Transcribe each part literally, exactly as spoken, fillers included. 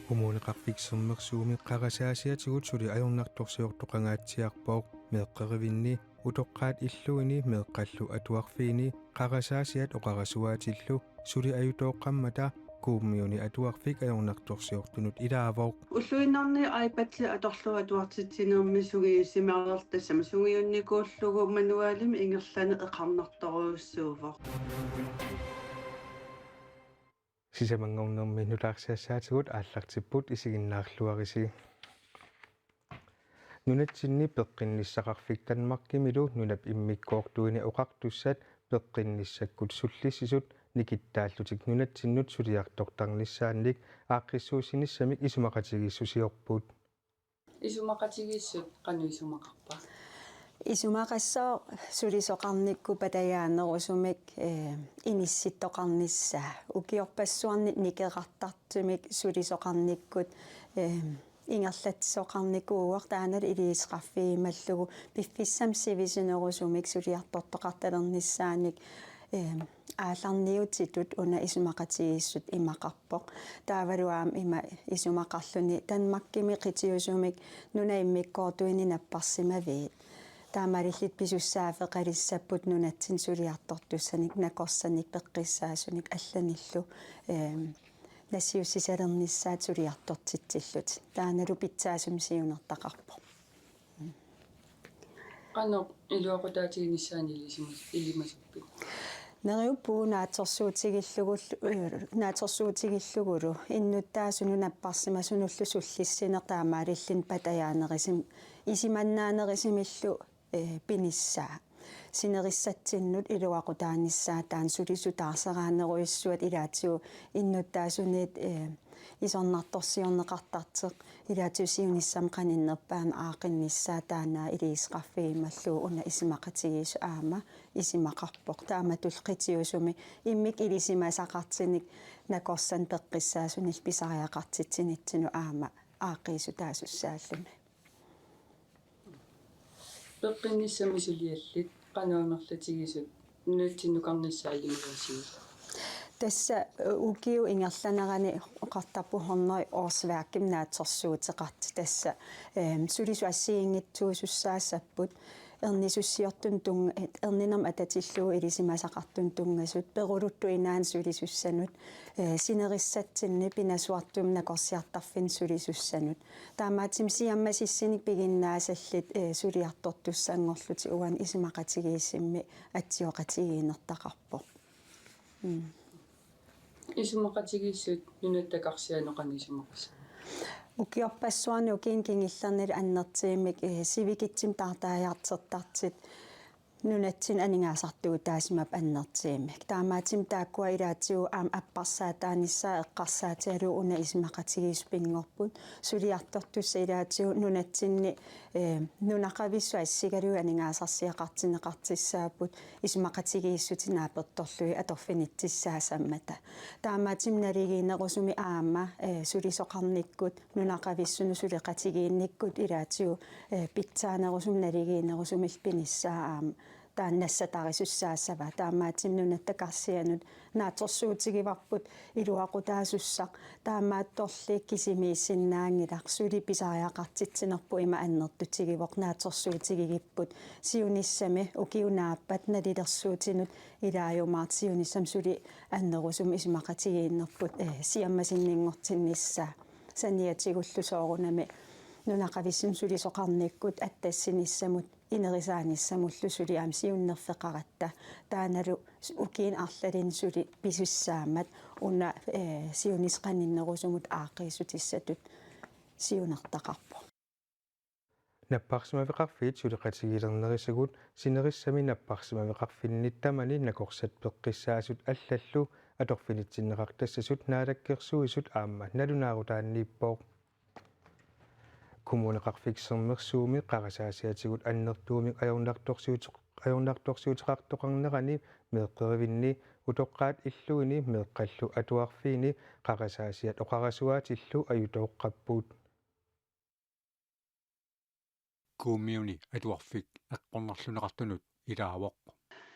Kommuneqarfik Sermersuumi qarasaasiatigut suli ajornartorsiortoqangaatsiarpoq. Meeqqerivinni, utoqqaat illuini meeqqallu atuarfiini qarasaasiat oqarasuaatillu suli ajutooqqammata Kuummiuni atuarfik ajornartorsiortunut ilaavoq. Ulluinnarni iPad-i atorlugu atuartitsinermi sungiusimalertut tassami sungiunnikuullugu manualimi ingerlaneq eqarnartorujussuuvoq. Sisamanngornermi nutaarsiassaatigut aallartipput, isiginnaarluarisi. Nunatsinni peqqinnissaqarfik Danmarkimilu nunap immikkoortuini oqartussat peqqinnissakkut sullissisut nikittaallutik nunatsinnut suliartortarnissaannik aaqqissuussinissamik isumaqatigiissusiorput. Isumaqatigiissut qanoq isumaqarpa? Isumaqassooq sulisoqarnikkut patajaanerusumik, eh, inissittoqarnissaa. Ukiorpassuarni nikerartartumik sulisoqarnikkut, eh, ingerlatsisoqarnikuuvoq, taanna iliuuseqarfigimallugu piffissami sivisunerusumik suliartortoqartalernissaanik, eh, aallarniutitut una isumaqatigiissut imaqarpoq. Taavalu aamma ima isumaqarluni Danmarkimi qitiusumik nunap immikkoortuini napparsimaviit. Taamaalillutik pisussaaffeqalissapput nunatsinni suliartortussanik, nakorsanik, peqqissaasunik allanillu, ehm, nassiussisalernissaat suliartortitsillutik. Taannalu pitsaasumik siunertaqarpoq. Qanoq iluaqutaatiginissaannik ilisimas-, ilimasuppit? Neriuppugut naatsorsuutigillugul-, eh, naatsorsuutigillugulu innuttaasunut napparsimasunullu sullissineq taamaalilluni patajaanerusim-, isimannaanerusumillu, eh, pinissaa. Sinerissatsinnut iluaqutaanissaa taanna sulisut taarseraannerujussuat ilaatigut innuttaasunit, eh, isornartorsiorneqartartoq ilaatigut siunissami qaninnerpaamik aaqqinnissaa taanna iliuuseqarfigimallugu una isumaqatigiissut aamma isumaqarpoq. Taamatullu qitiusumi immikkut ilisimasaqartunik nakorsanik peqqissaasunillu pisariaqartitsinitsinnut aamma aaqqiissutaasussaalluni. Peqqinnissami suliallit qanoq amerlatigisut nunatsinnukarnissaa ilimagisigit? Tassa, eh, ukiup ingerlanerani oqartarput hundrede årsværkimik naatsorsuuteqartut tassa, ehm, sulisut assigiinngitsuusussaassapput, ernisussiortunut tunng-, eh, erninermut atatillugu ilisimasaqartunut tunngasut, peruluttut inaannut sulisussanut, eh, sinerissatsinni pinasuartumik nakorsiartarfinni sulisussanut. Taamaattumik siammasissunik piginnaasallit, eh, suliartortussanngorlutik uani isumaqatigiissummi atsioqatigiinnertaqarpoq. Mm. Isumaqatigiissut nunatta karsianut qanoq isumaqarpa? Ukiorpassuarni ukiuni kingullernilu annertuumik, eh, sivikitsumik taartariartortartut nunatsinni aningaasartuutaasimavoq annertuumik. Taamaattumik taakkua ilaatigut aamma apparsaataanissaat eqqarsaatigalugu una isumaqatigiissut pinngorput. Suliartortussat ilaatigut nunatsinni, eh, nunaqavissut assigalugit aningaasarsiaqartinneqartussaapput isumaqatigiissutit naapertorlugit atorfinitsissaasammata. Taamaattumik naligiinnerusumik aamma, eh, sulisoqarnikkut nunaqavissunut suleqatigiinnikkut ilaatigut, eh, pitsaanerusumik naligiinnerusumillu pinissaa aamma taanna nassatarisussaassavat. Taamaattumik nunatta karsianut naatsorsuutigivarput iluaqutaasussaq, taamaattorli kisimiissinnaanngilaq, suli pisariaqartitsinerput ima annertutigivoq, naatsorsuutigigipput siunissami ukiup naappat nalilersuutinut ilaajumaartoq siunissami suli annerusumik isumaqatigiinnerput, eh, siammasinninngortinnissaa. Saniatigullu soorunami nunaqavissunut sulisoqarnikkut attassinissamut inerisaanissamullu suli aamma siunnerfeqaratta. Taannalu ukiuni arlalinni suli pisussaammat una, eh, siunissaq qaninnerusumut aaqqiissutissatut siunertaqarpoq. Napparsimaveqarfiit suleqatigiilernerisigut sinerissami napparsimaveqarfinni tamani nakorsat peqqissaasut allallu atorfinitsinneqartassasut Naalakkersuisut aamma nalunaarutaanniippoq. Kommuneqarfik Sermersuumi qarasaasiatigut annertuumik ajornartorsiuteq-, ajornartorsiuteqartoqarnerani meeqqerivinni, utoqqaat illuini meeqqallu atuarfiini qarasaasiat oqarasuaatillu ajutooqqapput. Kuummiuni atuarfik eqqornerlunneqartunut ilaavoq.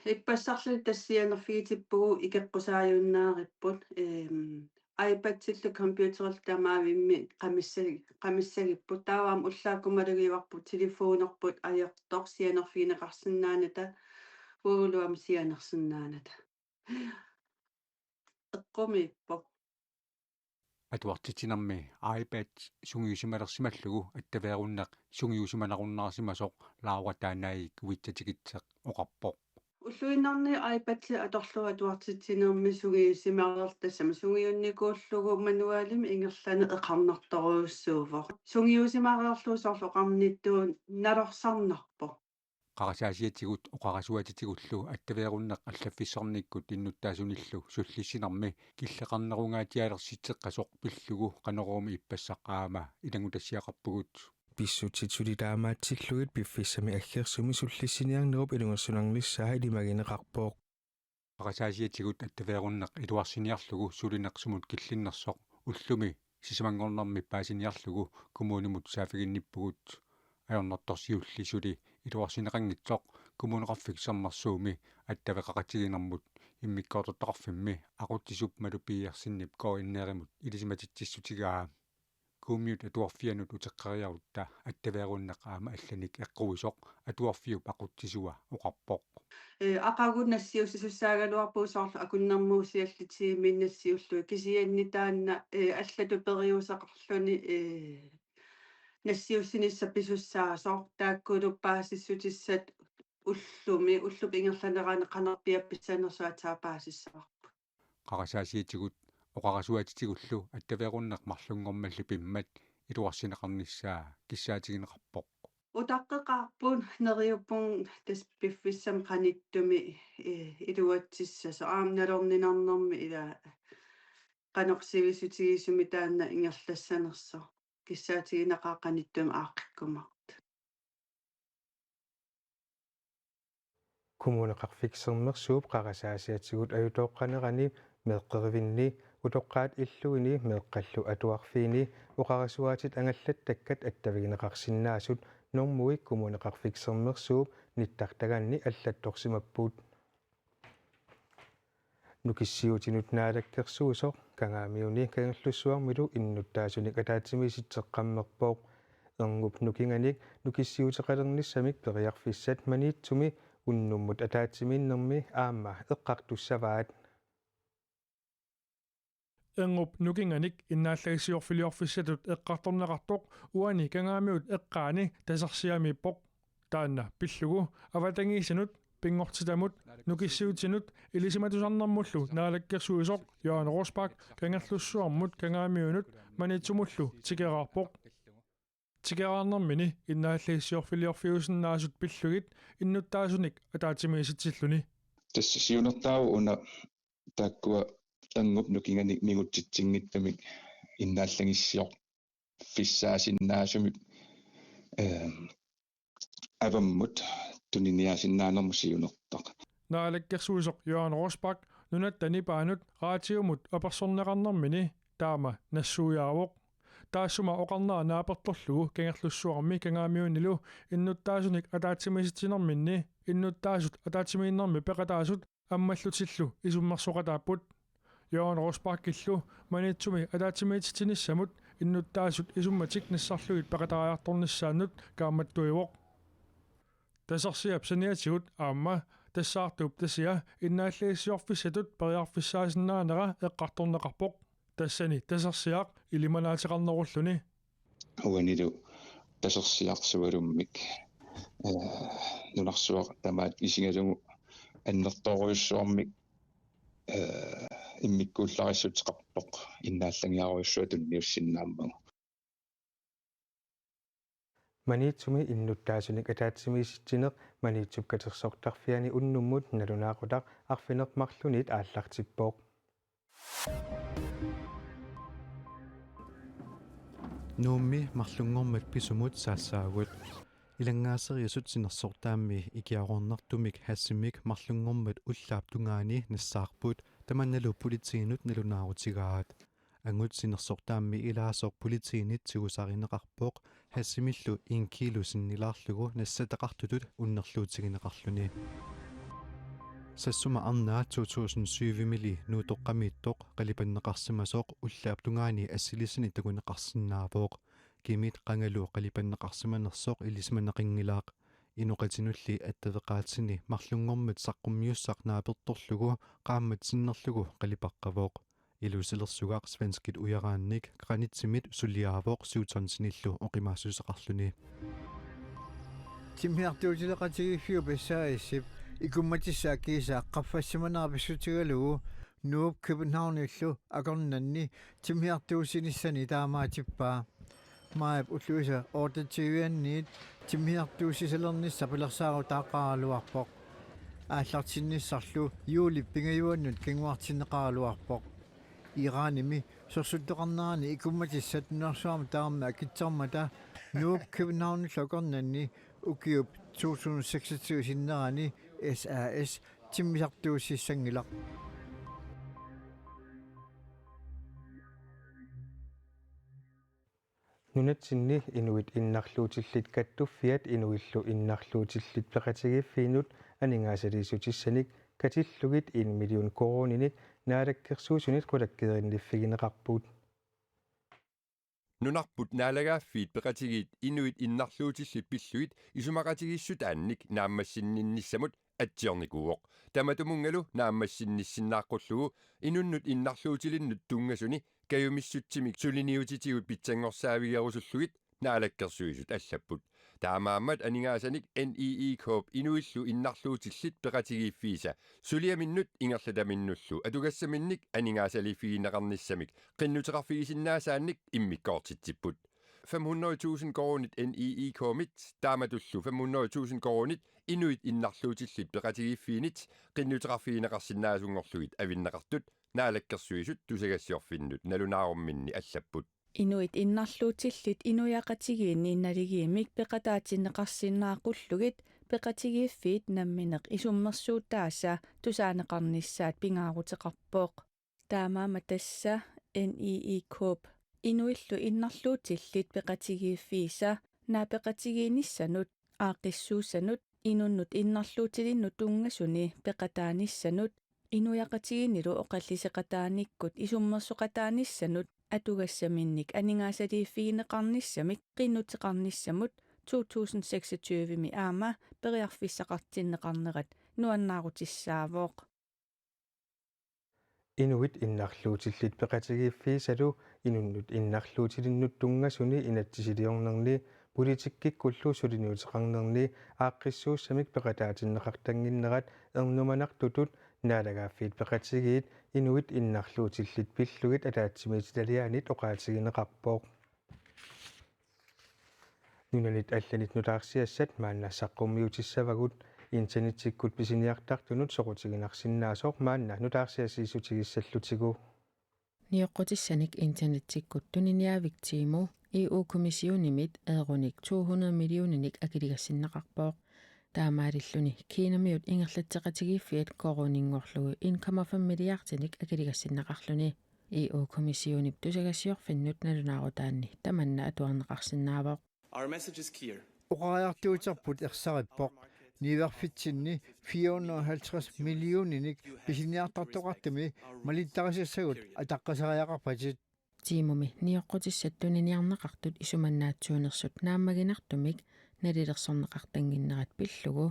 Ippassarli tassianerfigitippugut ikeqqusaajunnaaripput, ehm, iPadillu computerillu tamaavimmik qamissa-, qamissagipput. Taava aamma ullaakkumalugivarput telefonerput ajortoq sianerfigineqarsinnaanata, uagullu aamma sianersinnaanata. Eqqumiippoq. Atuartitsinermi iPad sungiusimalersimallugu attaveerunneq sungiusimanerunnaarsimasoq Laura Taanaik Witsatikitseq oqarpoq. Ulluinnarni iPad atorlugu atuartitsinermi sungiusimareerlugu, tassami sungiunnikuullugu manualimi ingerlaneq eqarnartorujussuuvoq. Sungiusimareerlugu soorlu oqarnittut nalorsarnarpoq. Qarasaasiatigut oqarasuatitigullu attaveerunneq allaffissornikkut innuttaasunillu sullissinermi killeqarnerungaatsialersitseqqasoq pillugu Qanoruumi ippassaq aamma ilanngutassiaqarpugut. Pissutsit suli taamaatsillugit piffissami aggersumi sullissiniarnerup ilungersunarnissaa ilimagineqarpoq. Qarasaasiatigut attaveerunneq iluarsiniarlugu sulineq sumut killinnersoq ullumi sisamanngornermi paasiniarlugu kommunimut saaffiginnippugut. Ajornartorsiulli suli iluarsineqanngitsoq Kommuneqarfik Sermersuumi attaveqaqatigiinnermut immikkoortortaqarfimmi aqutsisup malupiiarsinnip K N R-imut ilisimatitsissutigaa. Kuummiut atuarfianut uteqqeriarutta attaveerunneq aamma allanik eqquisoq atuarfiup aqutsisua oqarpoq. Ee, aqagu nassiussisussaagaluarpugut soorlu akunnermuusiallit tiimiinnaq nassiullugit, kisianni taanna, ee, allatut periuseqarluni, ee, nassiussinissaq pisussaasoq, taakkulu paasissutissat ullumi, ullup ingerlanerani qanorpiaq pissannersoq ataa paasissavarput. Qarasaasiatigut oqarasuatitigullu attaveerunneq marlunngormalli pimmat iluarsineqarnissaa kissaatigineqarpoq. Utaqqeqaarput, neriuppunga tassa piffissami qanittumi, ee, iluatsissasoq, aamma nalorninarnermi ila qanoq sivisutigisumik taanna ingerlassanersoq. Kissaatigineqaaq qanittumi aaqqikkumaartoq. Kommuneqarfik Sermersuup qarasaasiatigut ajutooqqanerani meeqqerivinni, utoqqaat illugini, meeqqallu atuarfiini oqarasuaatit angallattakkat attavigineqarsinnaasut normui Kommuneqarfik Sermersuup nittartaganni allattorsimapput. Nukissiutinut naalakkersuisoq Kangaamiuni Kangerlussuarmilu innuttaasunik ataatsimiisitseqqammerpoq. Erngup nukinganik nukissiuteqalernissamik periarfissat Maniitsumi unnummut ataatsimiinnermi aamma eqqartussavaat. Erngup nukinganik innaallagissiorfiliorfissatut eqqartorneqartoq uani Kangaamiut eqqaani Tasersiamiippoq. Taanna pillugu avatangiisinut, pinngortitamut, nukissiutinut ilisimatusarnermullu naalakkersuisoq Johan Rosbach Kangerlussuarmut Kangaamiunut Maniitsumullu tikeraarpoq. Tikeraarnermini innaallagissiorfiliorfiusinnaasut pillugit innuttaasunik ataatsimiisitsilluni. Tassa siunertaavoq una taakkua erngup nukinganik mingutsitsinngitsumik innaallagissiorfissaasinnaasumik, ehm, avammut tuniniaasinnaanermut siunertaq. Naalakkersuisoq Johan Rosbach Nunatta Nipaanut raatiumut apersorneqarnermini taama nassuiaavoq. Taassuma oqarnera naapertorlugu Kangerlussuarmi Kangaamiunilu innuttaasunik ataatsimiisitsinerminni innuttaasut ataatsimiinnermi peqataasut ammallutillu isummersoqataapput. Johan Rosbachillu Maniitsumi ataatsimiititsinissamut innuttaasut isummatik nassarlugit peqataajartornissaannut kaammattuivoq. Tasersiap saniatigut aamma Tassaartuup Tasia innaallagissiorfissatut periarfissaasinnaanera eqqartorneqarpoq. Tassani Tasersiaq ilimanaateqarnerulluni. Uanilu Tasersiaq sualummik, eh, nunarsuaq tamaat isigalugu annertoorujussuarmik, eh, immikkuullarissuteqarpoq innaallagiarujussuaq tunniussinnaammagu. Maniitsumi innuttaasunik ataatsimiisitsineq Maniitsup katersortarfiani unnummut nalunaaqutaq arfineq-marlunit aallartippoq. Nuummi marlunngormat pisumut saassaagut. Ilanngaaseriisut sinersortaammi ikiaroornartumik hashimik marlunngormat ullaap tungaani nassaarput, tamannalu politiinut nalunaarutigaat. Angut sinersortaammi ilaasoq politiinit tigusarineqarpoq hashimillu en kilo sinnilaarlugu nassataqartutut unnerluutigineqarluni. Sassuma arnaa to tusind syv-mili Nuutoqqamiittoq qalipanneqarsimasoq ullaap tungaani assilissani takuneqarsinnaavoq. Kimit qangalu qalipanneqarsimanersoq ilisimaneqanngilaq. Inoqatinulli attaveqaatsini marlunngormat saqqummiussaq naapertorlugu qaammat sinnerlugu qalipaqqavoq. Ilusilersugaq svenskit ujaraannik granitsimit suliaavoq syv tonsinillu oqimaassuseqarluni. Timmisartuutileqatigiiffiup S A S-ip ikummatissaq kiisa qaffassimanera pissutigalugu Nuup Københavnillu akornanni timmisartuutinissani taamaatippaa. Maajip ulluisa otteogtyve-anniit timmisartuussisalernissaq pilersaarutaaqqaaraluarpoq. Aallartinnissarlu juulip pingajuannut kinguartinneqaraluarpoq. Iranimi sorsuttoqarnerani ikummatissat nunarsuarmi tamarmi akitsormata Nuup Københavnillu akornanni ukiup to tusind seksogtyve sinnerani S A S timmisartuussissanngilaq. Nunatsinni inuit innarluutillit kattuffiat inuillu innarluutillit peqatigiiffiinut aningaasaliissutissanik katillugit en million koruuninik Naalakkersuisunit qulakkeerinniiffigineqarput. Nunarput naalagaaffiit peqatigiit inuit innarluutillit pillugit isumaqatigiissutaannik naammassinninnissamut atsiornikuuvoq. Tamatumunngalu naammassinnissinnaaqqullugu inunnut innarluutilinnut tunngasuni kajumissutsimik suliniutitigut pitsanngorsaavigerusullugit Naalakkersuisut allapput. Taamaammat aningaasanik N I I K-p inuillu innarluutillit peqatigiiffiisa suliaminnut ingerlataminnullu atugassaminnik aningaasaliiffigineqarnissamik qinnuteqarfigisinnaasaannik immikkoortitsipput. Fem hundrede tusind koruunit N I I K-mit taamatullu fem hundrede tusind koruunit inuit innarluutillit peqatigiiffiinit qinnuteqarfigineqarsinnaasunngorlugit avinneqartut Naalakkersuisut tusagassiorfinnut nalunaarumminni allapput. Inuit innarluutillit inuiaqatigiinni naligiimmik peqataatinneqarsinnaaqullugit peqatigiiffiit nammineq isummersuutaasa tusaaneqarnissaat pingaaruteqarpoq. Taamaammat tassa N I I K-p inuillu innarluutillit peqatigiiffiisa naapeqatigiinnissanut aaqqissuussanut inunnut innarluutilinnut tunngasuni peqataanissanut inuiaqatigiinnilu oqalliseqataanikkut isummersoqataanissanut atugassaminnik aningaasaliiffigineqarnissamik qinnuteqarnissamut to tusind seksogtyve-mi aamma periarfissaqartinneqarnerat nuannaarutissaavoq. Inuit innarluutillit peqatigiiffiisalu inunnut innarluutilinnut tunngasuni inatsisiliornerni politikkikkullu suliniuteqarnerni aaqqissuussamik peqataatinneqartannginnerat ernumanartutut naalagaaffiit peqatigiit inuit innarluutillit pillugit ataatsimiititaliaanit oqaatigineqarpoq. Nunanit allanit nutaarsiassat maanna saqqummiutissavagut internettikkut pisiniartartunut soqutiginarsinnaasoq maanna nutaarsiassiissutigissallutigu. Nioqqutissanik internettikkut tuniniaavik Temu E U-kommissionimit eurunik to hundrede millioninik akiligassinneqarpoq. Taamaalilluni Kinamiut ingerlatseqatigiiffiat koruuninngorlugu en komma fem milliardinik akiligassinneqarluni. E U-kommissionip tusagassiorfinnut nalunaarutaanni tamanna atuarneqarsinnaavoq. Our message is clear. Oqariartuuterput ersarippoq. Niuerfitsinni fire hundrede og halvtreds millioninik pisiniartartoqartumi malittarisassavut ataqqisariaqarpatit. Temumi nioqqutissat tuniniarneqartut isumannaatsuunersut naammaginartumik nalilersorneqartannginnerat pillugu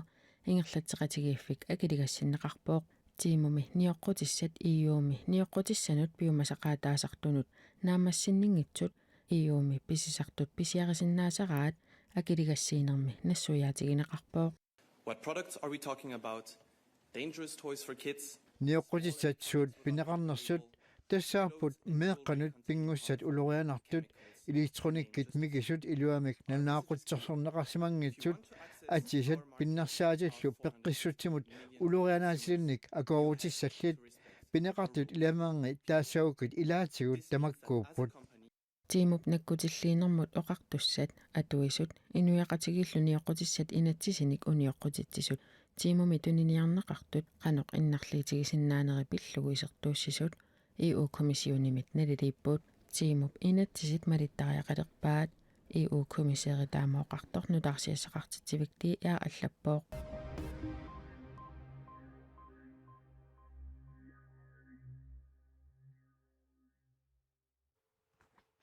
ingerlatseqatigiiffik akiligassinneqarpoq. Temumi nioqqutissat E U-mi nioqqutissanut piumasaqaataasartunut naammassinninngitsut E U-mi pisisartut pisiarisinnaasaraat akiligassiinermi nassuiaatigineqarpoq. What products are we talking about? Dangerous toys for kids? Nioqqutissat suut pineqarnersut tassaapput meeqqanut pinngussat ulorianartut elektronikkit mikisut iluamik nalunaaqutsersorneqarsimanngitsut atisat pinnersaatillu peqqissutsimut ulorianaatilinnik akoorutissallit pineqartut ilamerngi taassagukkit ilaatigut tamakkuupput. Temup nakkutilliinermut oqartussat atuisut inuiaqatigiillu nioqqutissat inatsisinik unioqqutitsisut Temumi tuniniarneqartut qanoq innarliitigisinnaanerit pillugu isertuussisut E U-kommissionimit naliliipput. Temup inatsisit malittariaqalerpaat. E U-kommissæri taama oqartoq nutaarsiassaqartitsivik D R allappoq.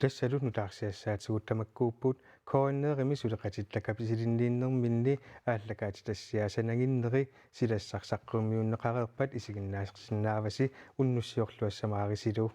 Tassalu nutaarsiassaatigut tamakkuupput. K N R-imi suleqatitta kapisilinniinnerminni aallakaatitassiaa sanaginneri silassaq saqqummiunneqareerpat isiginnaarsinnaavasi, unnussiorluassamaarisilu.